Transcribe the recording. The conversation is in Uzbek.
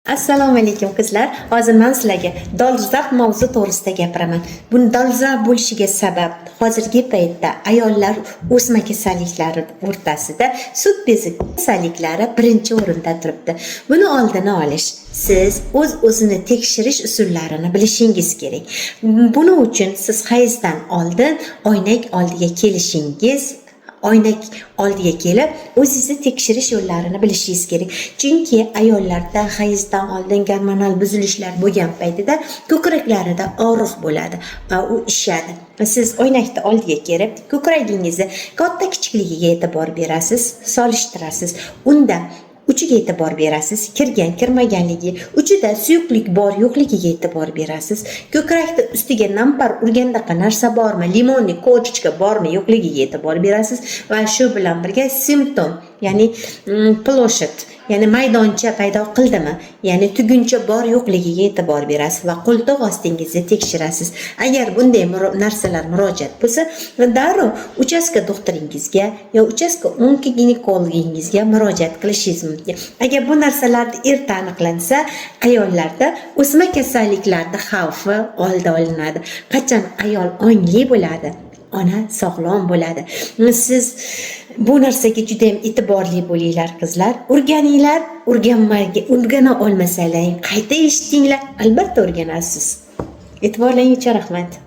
Assalomu alaykum, qizlar. Hozir men sizlarga dolzarb mavzu to'g'risida gapiraman. Buni dolzarb bo'lishiga sabab hozirgi paytda ayollar o'sma kasalliklari o'rtasida sut bezi kasalliklari birinchi o'rinda turibdi. Buni oldini olish, siz o'z-o'zini tekshirish usullarini bilishingiz kerak. Buning uchun siz hayzdan oldin oynak oldiga kelishingiz, oynak oldiga kelib o'zingizni tekshirish yo'llarini bilishingiz kerak. Chunki ayollarda hayzdan oldin gormonal buzilishlar bo'lgan paytida ko'kraklarida og'riq bo'ladi va u ishadi. Siz oynakni oldiga kelib, ko'kragingizni katta kichikligiga e'tibor berasiz, solishtirasiz. Unda uchiga e'tibor berasiz, kirgan kirmaganligi, uchida suyuqlik bor yo'qligiga e'tibor berasiz. Ko'krakni ustiga nampar urgandaqa narsa bormi, лимонный корочка bormi yo'qligiga e'tibor berasiz va shu bilan birga simptom, ya'ni площадь, ya'ni maydoncha paydo qildimi, ya'ni tuguncha bor yo'qligiga e'tibor berasiz va qo'ltiq ostingizni tekshirasiz. Agar bunday narsalar murojaat bo'lsa, darrov uchastka doktoringizga yo uchastka onkoginekologingizga murojaat qilishingiz mumkin. Agar bu narsalarni erta aniqlansa, ayollarda o'sma kasalliklarni xavfi oldi olinadi. Qachon ayol ongli bo'ladi, ona sog'lom bo'ladi. Siz bu narsaga juda ham e'tiborli bo'linglar, qizlar. O'rganinglar, o'rganmaga o'rgana olmasalaring, qayta eshitinglar, albatta o'rganasiz. E'tiborlaring uchun rahmat.